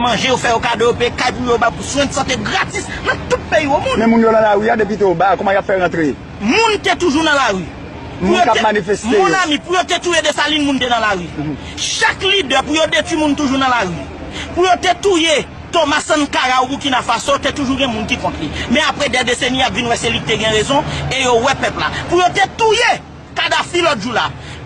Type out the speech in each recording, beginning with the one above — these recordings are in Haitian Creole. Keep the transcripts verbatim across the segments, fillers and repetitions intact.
manje, yo fè yo kado, yo peye kay pou yo, ba pou swen de sante gratis nan tout peyi o monn. Men moun yo nan lari a depi te o ba, kòman y ap fè rantre? Moun te toujou nan lari. Pou Moun yo k ap te, manifeste yo. Monami, pou yo te touye Desalin, moun te nan lari. Chak lidè, pou yo detwi moun, toujou nan lari. Pou yo te touye Thomas Sankara ou Burkina Faso, te toujou gen moun ki kont li. Men apre dè deseni, y ap vin wè se li ki te gen rezon, e yo wè pèp la. Pou yo te touye Kadhafi lòt jou la,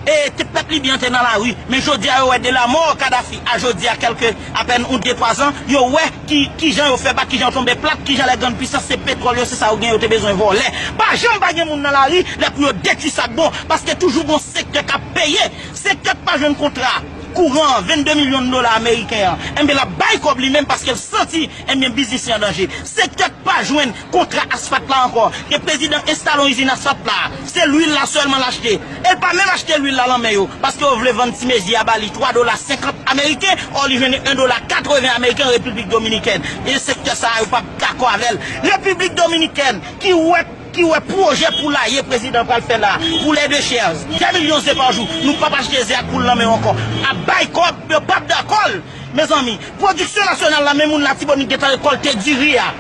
e te, pèp libyen te nan lari. Men jodi a, yo wè de la mò Kadhafi a jodi a, kèlke, apèn yon de twa zan, yo wè ki, kijan yo fè ba, kijan yo tonbe plat, kijan lè grann pwisans se petwòl yo, se sa yo gen, yo te bezwen vòlè. Pa janm pa gen moun nan lari, lè pou yo detwi sa k bon, paske toujou gon sektè k ap peye. Sektè k pa jwenn kontra kouran an, vennde milyon dola ameriken an, enben, l ap bay kòb li menm paske l santi, enben, biznis li an danje. Sektè k pa jwenn kontra asfalt la ankò, ke prezidan enstale yon izin asfalt la, se lwil la sèlman l achte. E l pa menm achte lwil la lan men yo, paske yo vle vann ti mezi a ba li twa dola senkant ameriken, ò li jwenn en dola katreven ameriken Repiblik Dominikèn. E sektè sa a, yo p ap dakò avè l. Repiblik Dominikèn ki wè ki wè pwojè poulaye prezidan pral fè la, poulet deux chaises, deux millions de par jour, nou p ap achte ze ak poul nan men yo ankò. Ap bay kòb, yo p ap dakò l. Mezanmi, pwodiksyon nasyonal la, men moun Latibonit gentan rekòlte diri a.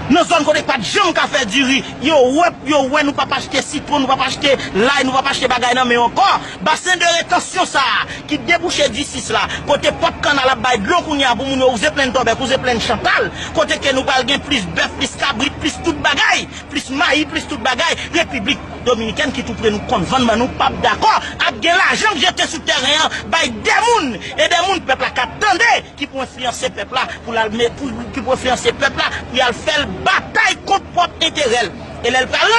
Nan zòn kote k pa t janm ka fè diri, yo wè, yo wè nou p ap achte sitwon, nou p ap achte lay, nou p ap achte bagay nan men yo ankò. Basen de retansyon sa a, ki debouche disis la, kote pòt kannal ap bay dlo kounye a pou moun yo wouze plenn Tòbèk, wouze plenn Chantal, kote ke nou pral gen plis bèf, plis kabrit, plis tout bagay, plis mayi, plis tout bagay, Repiblik Dominikèn ki tou pre nou konn vann ban nou p ap dakò. Ap gen lajan k jete sou tèren an bay de moun, e de moun pèp la k ap tande, ki pou enfliyanse pèp la, pou l al me-, pou, ki pou enfliyanse pèp la, pou y al fè l batay kont pwòp enterè l. E lè l pral